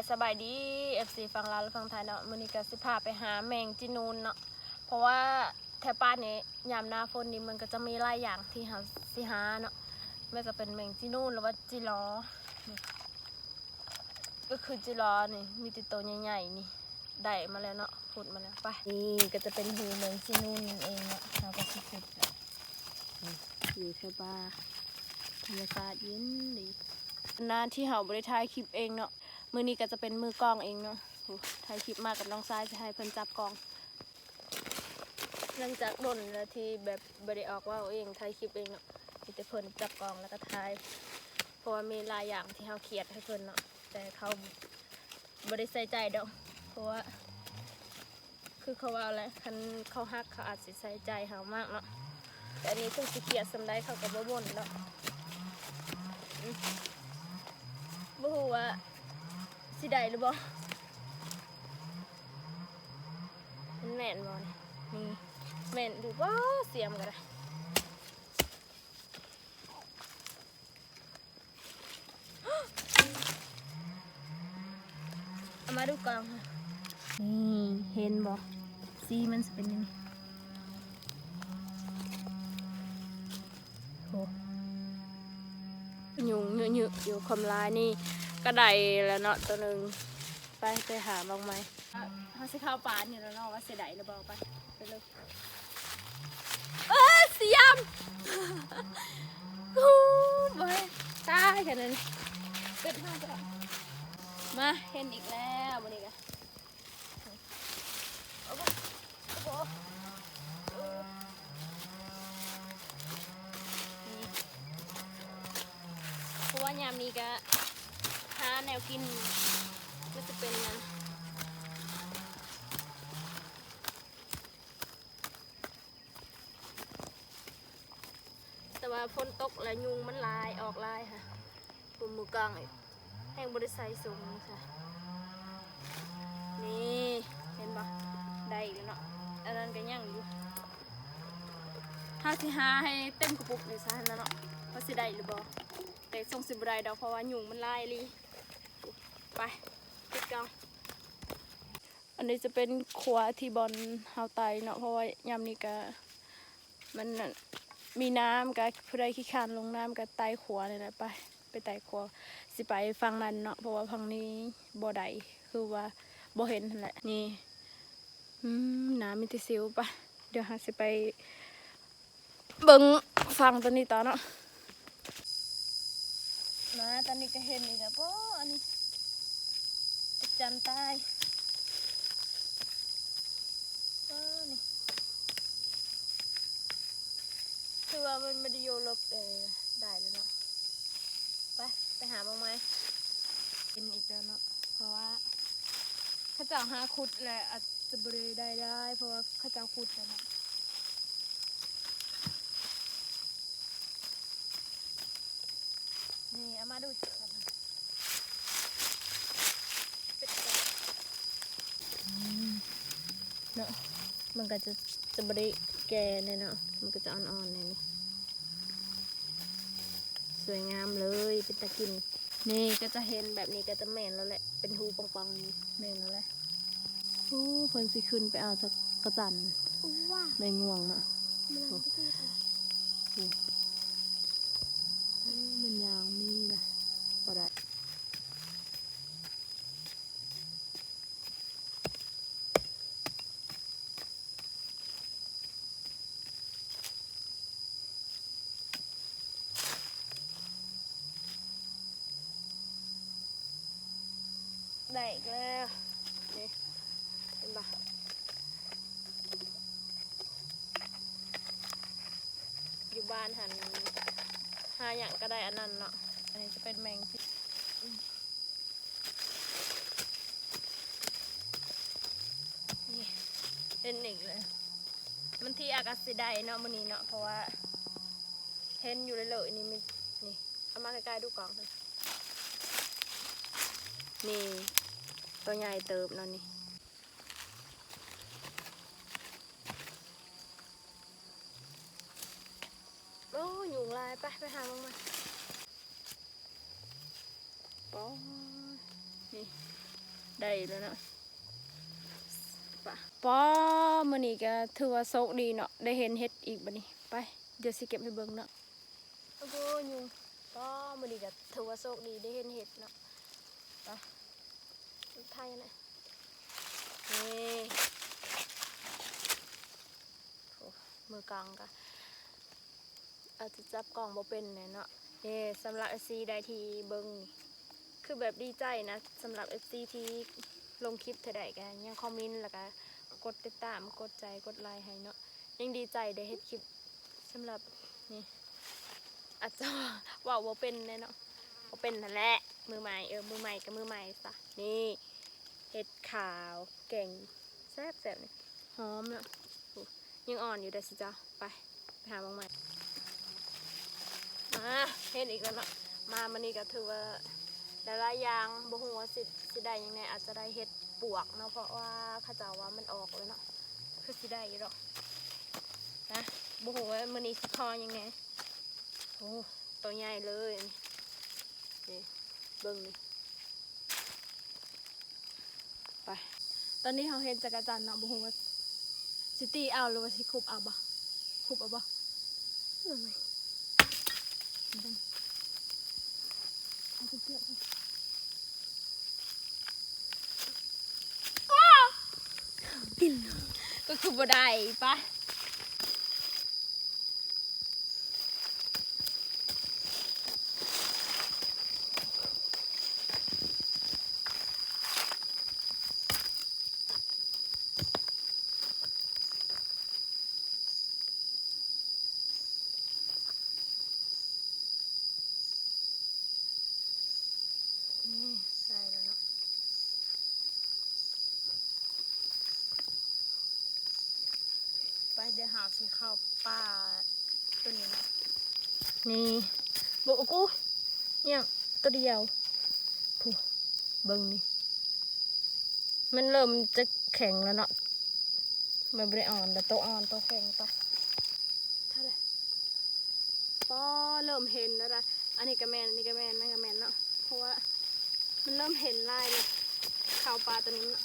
ສະບາຍດີ ເອັຟຊີ ຝັ່ງລາວ ແລະ ຝັ່ງໄທເນາະ, ມື້ນີ້ກໍຊິພາໄປຫາແມງຈີນູນເນາະ ເພາະວ່າແຖວປ່ານີ້ຍາມໜ້າຝົນນີ້ມັນກໍຈະມີຫຼາຍຢ່າງທີ່ເຮົາຊິຫາເນາະ, ແມ່ນຈະເປັນແມງຈີນູນ ຫຼືວ່າຈີລໍ ນີ້ ກໍຄືຈີລໍນີ້ ມີແຕ່ໂຕໃຫຍ່ໆ ນີ້ ໄດ້ມາແລ້ວເນາະ ຂຸດມາແລ້ວ. ໄປ ນີ້ກໍຈະເປັນຮູແມງຈີນູນນັ້ນເອງເນາະ, ເຮົາກໍຊິຂຸດແລ້ວ. ນີ້ ຢູ່ແຖວປ່າ ທຳມະຊາດເຢັນດີ. ນານທີ່ເຮົາບໍ່ໄດ້ຖ່າຍຄລິບເອງເນາະ, ມື້ນີ້ກໍຈະເປັນມືກ້ອງເອງເນາະ. ໂອ້ ຖ່າຍຄລິບມາກັບນ້ອງຊາຍ ຈະໃຫ້ເພິ່ນຈັບກ້ອງ. ຫຼັງຈາກດົນແລ້ວທີ່ແບບບໍ່ໄດ້ອອກເວົ້າເອງ ຖ່າຍຄລິບເອງເນາະ, ມີແຕ່ເພິ່ນຈັບກ້ອງແລ້ວກໍຖ່າຍ ເພາະວ່າມີຫຼາຍຢ່າງທີ່ເຮົາຄຽດໃຫ້ເພິ່ນເນາະ, ແຕ່ເຂົາບໍ່ໄດ້ໃສ່ໃຈດອກ ເພາະວ່າ ຄືເຂົາເວົ້າແຫຼະ ຄັນເຂົາຮັກເຂົາອາດຊິໃສ່ໃຈເຮົາມາກເນາະ, ແຕ່ອັນນີ້ເພິ່ນຊິຄຽດສ່ຳໃດເຂົາກໍບໍ່ບ່ນດອກ. ອືມ ບໍ່ຮູ້ວ່າຊິໄດ້ຫຼືບໍ່ ມັນແມ່ນບໍ່ນີ້? ນີ້ແມ່ນຢູ່ບໍ່? ສຽມກໍໄດ້. ເອົາມາດູກ່ອນ. ນີ້ ເຫັນບໍ່? ສີມັນຊິເປັນແນວນີ້. ໂອ້ ຍຸງເຍອະໆ ຢູ່ຄວາມລາຍນີ້ກໍໄດ້ແລ້ວເນາະ ໂຕໜຶ່ງ. ໄປ ໄປຫາບາງໃໝ່. ເຮົາຊິເຂົ້າປ່ານີ້ແລ້ວເນາະ ວ່າຊິໄດ້ຫຼືບໍ່. ໄປ ໄປເລີຍ. ເອີ ສຽມ ກູ ບໍ່ ຕາຍແຄ່ນັ້ນ. ເກີດມາກໍ ມາ ເຫັນອີກແລ້ວມື້ນີ້ກະ. ໂອ້ໂຫ ໂອ້ໂຫ ເອີ ນີ້ ເພາະວ່າຍາມນີ້ກະຫາແນວກິນ ມັນຈະເປັນຫຍັງ ແຕ່ວ່າຝົນຕົກແລ້ວຍຸງມັນຫຼາຍ ອອກຫຼາຍຫະ. ປຸມມືກອງອີກ ແຮງບໍ່ໄດ້ໃສ່ຊຸງຊະ. ນີ້ ເຫັນບໍ່? ໄດ້ອີກແລ້ວເນາະ, ອັນນັ້ນກໍຍັງຢູ່. ເຮົາຊິຫາໃຫ້ເຕັມກະປຸກນີ້ຊະຫັ້ນນະເນາະ, ວ່າຊິໄດ້ຫຼືບໍ່. ແຕ່ຊົງຊິບໍ່ໄດ້ດອກ ເພາະວ່າຍຸງມັນຫຼາຍອີ່ຫຼີ. ໄປ ປິດກ້ອງ. ອັນນີ້ຈະເປັນຂົວທີ່ບ່ອນເຮົາໄຕ່ເນາະ, ເພາະວ່າຍາມນີ້ກະ ມັນນັ້ນ ມີນ້ຳກະ ຜູ້ໃດຂີ້ຄ້ານລົງນ້ຳກະໄຕ່ຂົວນີ້ແຫຼະ. ໄປ ໄປໄຕ່ຂົວ ຊິໄປຝັ່ງນັ້ນເນາະ, ເພາະວ່າຝັ່ງນີ້ບໍ່ໄດ້ ຄືວ່າບໍ່ເຫັນຫັ້ນແຫຼະ. ນີ້ ອືມ ນ້ຳມີແຕ່ສິວ. ໄປ ດຽວເຮົາຊິໄປເບິ່ງຝັ່ງຕົວນີ້ຕໍ່ເນາະ. ມາ ຕອນນີ້ກໍເຫັນອີກແລ້ວ. ໂອ້ ອັນນີ້ຈັກຈັ່ນຕາຍ. ເອີ ນີ້ ຄືວ່າມັນບໍ່ໄດ້ຢູ່ເລິກເດ້ ໄດ້ແລ້ວເນາະ. ໄປ ໄປຫາບາງໃໝ່. ເຫັນອີກແລ້ວເນາະ, ເພາະວ່າເຂົາເຈົ້າຫາຂຸດແລ້ວ ອາດຈະບໍ່ໄດ້ໄດ້ຫຼາຍ ເພາະວ່າເຂົາເຈົ້າຂຸດແລ້ວເນາະ. ນີ້ ເອົາມາດູ. ເນາະ ມັນກໍຈະ ຈະບໍ່ໄດ້ແກ່ແນ່ເນາະ, ມັນກໍຈະອ່ອນໆແນ່ນີ້. ສວຍງາມເລີຍ ເປັນຕາກິນ. ນີ້ກໍຈະເຫັນແບບນີ້ກໍຈະແມ່ນແລ້ວແຫຼະ ເປັນຮູປ່ອງໆນີ້ ແມ່ນແລ້ວແຫຼະ. ໂອ້ ເພິ່ນຊິຂຶ້ນໄປເອົາຈັກກະຈັນ ແມ່ງວງນະ. ໂອ້ ໂອ້ ມັນຍ່າງນີ້ນະ ບໍ່ໄດ້. ໄດ້ອີກແລ້ວ ນີ້ ເຫັນບໍ່? ຢູ່ບ້ານຫັ້ນ ຫາຫຍັງກໍໄດ້ອັນນັ້ນເນາະ. ອັນນີ້ຈະເປັນແມງ ນີ້ ເຫັນອີກແລ້ວ. ບາງທີອາດກະຊິໄດ້ເນາະມື້ນີ້ເນາະ ເພາະວ່າເຫັນຢູ່ເລື້ອຍໆ ນີ້ ມີ ນີ້ ເອົາມາໃກ້ໆດູກ່ອນ. ນີ້ ໂຕໃຫຍ່ເຕີບເນາະນີ້. ໂອ້ ຍຸງຫຼາຍ. ໄປ ໄປຫາເບິ່ງມາ. ປ້ອ ນີ້ ໄດ້ແລ້ວເນາະ. ປະ ປະ ມື້ນີ້ກໍຖືວ່າໂຊກດີເນາະ ໄດ້ເຫັນເຫັດອີກບັດນີ້. ໄປ ດຽວຊິເກັບໃຫ້ເບິ່ງເນາະ. ໂອ້ໂຫ ຍຸງ. ປະ ມື້ນີ້ກໍຖືວ່າໂຊກດີ ໄດ້ເຫັນເຫັດເນາະ. ໄປ ຖ່າຍນະ. ນີ້ ໂອ້ ມືກອງກໍອາດຈະຈັບກ້ອງບໍ່ເປັນແດ່ເນາະ. ເອີ ສຳລັບເອັຟຊີໃດທີ່ເບິ່ງ ຄືແບບດີໃຈນະ ສຳລັບເອັຟຊີທີ່ລົງຄລິບເທື່ອໃດກໍຍັງຄອມເມັນ ແລ້ວກໍກົດຕິດຕາມ ກົດໃຈ ກົດໄລໃຫ້ເນາະ. ຍັງດີໃຈໄດ້ເຮັດຄລິບສຳລັບນີ້ ອາດຈະເວົ້າບໍ່ເປັນແດ່ເນາະ ບໍ່ເປັນຫັ້ນແຫຼະ ມືໃໝ່ ເອີ ມືໃໝ່ກໍມືໃໝ່ຊະ. ນີ້ ເຫັດຂາວແກງແຊບໆ ນີ້ ຫອມເນາະ. ໂອ້ ຍັງອ່ອນຢູ່ເດ້ຊິເຈົ້າ. ໄປ ໄປຫາເບິ່ງໃໝ່. ມາ ເຫັນອີກແລ້ວເນາະ. ມາມື້ນີ້ກໍຖືວ່າໄດ້ຫຼາຍຢ່າງ ບໍ່ຮູ້ວ່າຊິ ຊິໄດ້ຫຍັງແດ່ ອາດຈະໄດ້ເຫັດປວກເນາະ ເພາະວ່າເຂົາເຈົ້າວ່າມັນອອກແລ້ວເນາະ. ຄືຊິໄດ້ຢູ່ດອກນະ ບໍ່ຮູ້ວ່າມື້ນີ້ຊິພໍຫຍັງແດ່. ໂອ້ ໂຕໃຫຍ່ເລີຍ ນີ້ ເບິ່ງນີ້. ໄປ ຕອນນີ້ເຮົາເຫັນຈັກກະຈັນເນາະ ບໍ່ຮູ້ວ່າຊິຕີເອົາ ຫຼືວ່າຊິຄຸບເອົາບໍ່? ຄຸບເອົາບໍ່? ເອົາໄປ ເອົາໄປເກືອກ ກໍຄືບໍ່ໄດ້. ໄປ ນີ້ ໄດ້ແລ້ວເນາະ. ໄປ ດຽວເຮົາຊິເຂົ້າປ່າຕົວນີ້ເນາະ. ນີ້ ບໍ່ ໂອ້ ຫຍັງ ຕົວດຽວ ຜູ້ ເບິ່ງນີ້ ມັນເລີ່ມຈະແຂງແລ້ວເນາະ. ມັນບໍ່ໄດ້ອ່ອນ ແຕ່ໂຕອ່ອນ ໂຕແຂງ ໄປ ເທົ່າໃດ? ປໍ ເລີ່ມເຫັນແລ້ວນະ. ອັນນີ້ກໍແມ່ນ ອັນນີ້ກໍແມ່ນ ນັ້ນກໍແມ່ນເນາະ ເພາະວ່າມັນເລີ່ມເຫັນລາຍແລ້ວ. ເຂົ້າປ່າຕົວນີ້ເນາະ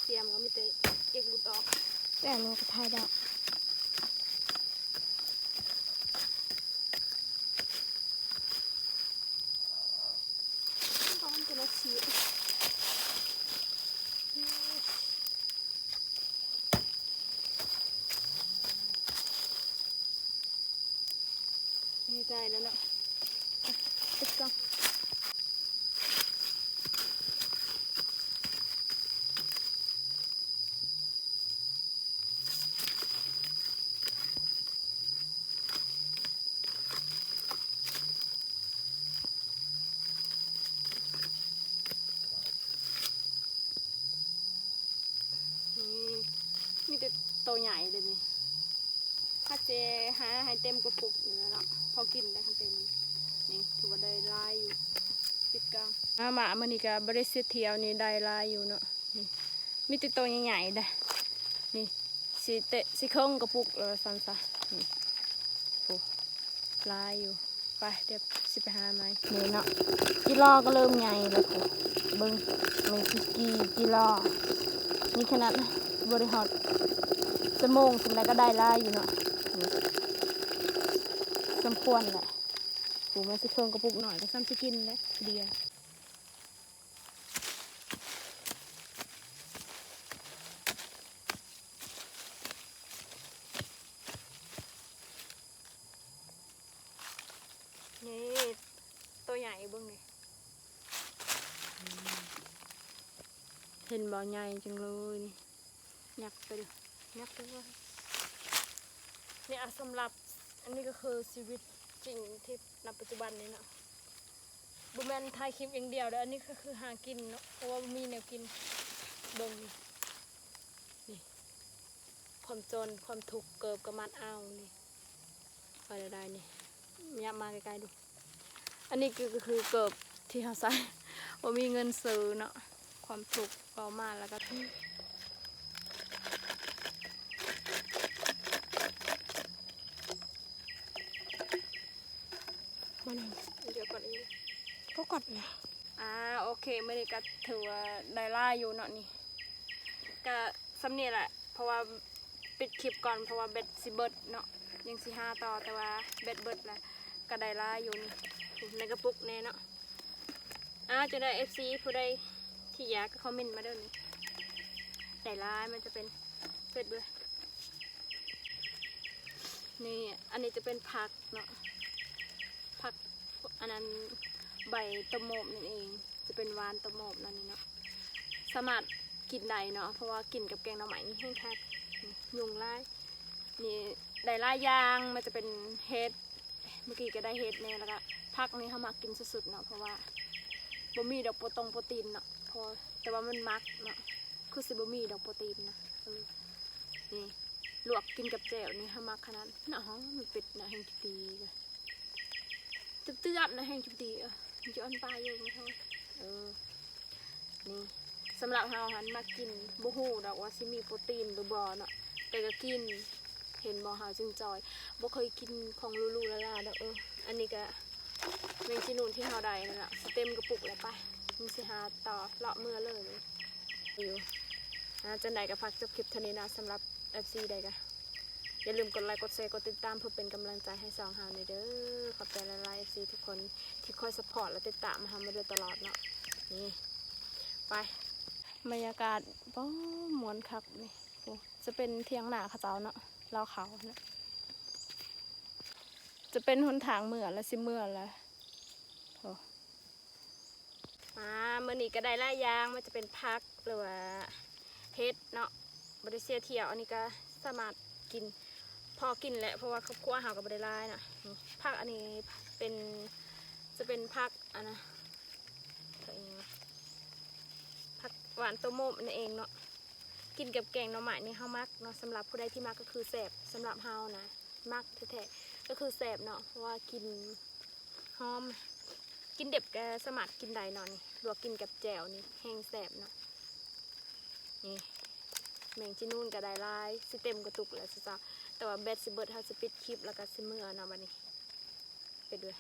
ສຽມກໍມີແຕ່ເກັບຫຼຸດອອກ ແຕ່ມັນກໍຖ່າຍໄດ້. ຮ້ອນ ແຕ່ລະທີ ນີ້ໄດ້ແລ້ວເນາະ ປິດກ່ອນ. ນີ້ ມີແຕ່ໂຕໃຫຍ່ເດ້ນີ້. ຖ້າເຈຫາໃຫ້ເຕັມກະປຸກນີ້ແຫຼະເນາະ ພໍກິນໄດ້ຄັນເຕັມ. ນີ້ຖືວ່າໄດ້ຫຼາຍຢູ່ ປິດກາງ. ມາ ມາມື້ນີ້ກໍບໍ່ໄດ້ເສຍທ່ຽວນີ້ ໄດ້ຫຼາຍຢູ່ເນາະ. ນີ້ ມີແຕ່ໂຕໃຫຍ່ໆເດ້ ນີ້ ຊິເຕະ ຊິເຄິ່ງກະປຸກແລ້ວວ່າຊັ້ນຊະ. ນີ້ ໂອ້ ຫຼາຍຢູ່. ໄປ ດຽວຊິໄປຫາໃໝ່. ນີ້ເນາະ ຈີລໍກໍເລີ່ມໃຫຍ່ແລ້ວ ເບິ່ງ ແມ່ນຊິກີຈີລໍ. ນີ້ຂະໜາດບໍ່ໄດ້ຮອດຊົ່ວໂມງສ່ຳໃດກໍໄດ້ຫຼາຍຢູ່ເນາະ. ນີ້ ສົມຄວນແຫຼະ ຜູ້ ມາຊິເຄິ່ງກະປຸກໜ້ອຍກໍສ່ຳຊິກິນແຫຼະ ດຽວ. ນີ້ ໂຕໃຫຍ່ ເບິ່ງນີ້ ເຫັນບໍ່ ໃຫຍ່ຈັ່ງເລີຍນີ້. ຍັກໄປເດີ້ ຍັກໄປເບິ່ງນີ້. ອາ ສຳລັບ ອັນນີ້ກໍຄືຊີວິດຈິງທີ່ ນະ ປັດຈຸບັນນີ້ເນາະ ບໍ່ແມ່ນຖ່າຍຄລິບຢ່າງດຽວເດີ້ ອັນນີ້ກໍຄືຫາກິນເນາະ ເພາະວ່າບໍ່ມີແນວກິນ. ເບິ່ງນີ້ ນີ້ ຄວາມຈົນ ຄວາມທຸກ ເກີບກໍມັດເອົານີ້. ໄປແລ້ວໄດ໋ນີ້ ຫຍັບມາໃກ້ໆດູ. ອັນນີ້ຄື ຄືເກີບທີ່ເຮົາໃສ່ ບໍ່ມີເງິນຊື້ເນາະ. ຄວາມທຸກເວົ້າມາແລ້ວກໍ ມາແລ້ວ ດຽວກ່ອນ ກໍກັດແລ້ວ. ອ່າ ໂອເຄ ມື້ນີ້ກໍຖືວ່າໄດ້ຫຼາຍຢູ່ເນາະນີ້ ກໍສ່ຳນີ້ແຫຼະ ເພາະວ່າປິດຄລິບກ່ອນ ເພາະວ່າແບັດຊິເບິດເນາະ ຍັງຊິຫາຕໍ່ ແຕ່ວ່າແບັດເບິດແລ້ວ ກໍໄດ້ຫຼາຍຢູ່ນີ້ ໃນກະປຸກແນ່ເນາະ. ອ້າວ ຈັ່ງໃດ ເອັຟຊີ ຜູ້ໃດທີ່ຢາກກໍຄອມເມັນມາເດີ້ນີ້ ໄດ້ຫຼາຍ ມັນຈະເປັນເປັດເບິ່ງ ນີ້ ອັນນີ້ຈະເປັນຜັກເນາະ ຜັກ ອັນນັ້ນ ໃບຕົ້ນໂມບນັ້ນເອງ ຈະເປັນຫວ່ານຕົ້ນໂມບນັ້ນນີ້ເນາະ ສາມາດກິນໄດ້ເນາະ ເພາະວ່າກິນກັບແກງໜໍ່ໄມ້ນີ້ແຮງຄັກ ນີ້ ຍຸງຫຼາຍ ນີ້ ໄດ້ຫຼາຍຢ່າງ ມັນຈະເປັນເຫັດ ເມື່ອກີ້ກໍໄດ້ເຫັດແດ່ ແລ້ວກໍຜັກນີ້ເຮົາມັກກິນສຸດໆເນາະ ເພາະວ່າບໍ່ມີດອກໂປຣຕົງໂປຣຕີນເນາະ ເພາະ ແຕ່ວ່າມັນມັກເນາະ ຄືຊິບໍ່ມີດອກໂປຣຕີນນະ ເອີ ນີ້ ລວກກິນກັບແຈ່ວນີ້ ເຮົາມັກຂະໜາດ ໜ້າຫອມ ມັນເປັດໜ້າແຮງຈຸດດີ ເຕີບໆ ໜ້າແຮງຈຸດດີ ເອີ ມັນຈະອ່ອນປາຢູ່ ເອີ ນີ້ ສຳລັບເຮົາຫັ້ນມັກກິນ ບໍ່ຮູ້ດອກວ່າຊິມີໂປຣຕີນຫຼືບໍ່ເນາະ ແຕ່ກໍກິນ ເຫັນບໍ່ ເຮົາຈຶ່ງຈ່ອຍ ບໍ່ເຄີຍກິນຂອງຫຼູໆຫຼາໆດອກ ເອີ ອັນນີ້ກໍແມງຈີນູນທີ່ເຮົາໄດ້ນັ້ນລະ ຊິເຕັມກະປຸກແລ້ວ ໄປ ມັນຊິຫາຕໍ່ ເລາະເມືອເລີຍຢູ່ ອ່າ ຈັ່ງໃດກໍຝາກຈົບຄລິບເທົ່ານີ້ເນາະ ສຳລັບ ເອັຟຊີ ໃດກໍຢ່າລືມກົດໄລ ກົດແຊ ກົດຕິດຕາມ ເພື່ອເປັນກຳລັງໃຈໃຫ້ຊ່ອງເຮົາແດ່ເດີ້ ຂອບໃຈຫຼາຍໆ ເອັຟຊີ ທຸກຄົນທີ່ຄອຍຊັບພອດ ແລະ ຕິດຕາມເຮົາມາໂດຍຕະຫຼອດເນາະ ນີ້ ໄປ ບັນຍາກາດ ປ້ອ ມ່ວນຄັກນີ້ ໂອ້ ຈະເປັນຖຽງນາເຂົາເຈົ້າເນາະ ລາວຂາວເນາະ ຈະເປັນຫົນທາງເມືອລະ ຊິເມືອລະ ໂອ້ ມາ ມື້ນີ້ກໍໄດ້ຫຼາຍຢ່າງ ມັນຈະເປັນຜັກ ຫຼືວ່າເຫັດເນາະ ບໍ່ໄດ້ເສຍທ່ຽວ ອັນນີ້ກໍສາມາດກິນ ພໍກິນແຫຼະ ເພາະວ່າຄອບຄົວເຮົາກໍບໍ່ໄດ້ຫຼາຍເນາະ ນີ້ ຜັກອັນນີ້ເປັນ ຈະເປັນຜັກ ອັນນະ ເອີ້ນຫຍັງວະ ຜັກຫວ່ານຕົ້ນໂມບນັ້ນເອງເນາະ ກິນກັບແກງໜໍ່ໄມ້ນີ້ເຮົາມັກເນາະ ສຳລັບຜູ້ໃດທີ່ມັກກໍຄືແຊບ ສຳລັບເຮົານະ ມັກແທ້ໆ ກໍຄືແຊບເນາະ ເພາະວ່າກິ່ນຫອມ ກິນດິບກໍສາມາດກິນໄດ້ເນາະ ນີ້ ລວກກິນກັບແຈ່ວນີ້ແຮງແຊບເນາະ ນີ້ ແມງຈີນູນກໍໄດ້ຫຼາຍ ຊິເຕັມກະຕຸກແລ້ວ ແຕ່ວ່າແບັດຊິເບິດ ເຮົາຊິປິດຄລິບ ແລ້ວກໍຊິເມືອເນາະ ບັດນີ້ ເປັດເວີຍ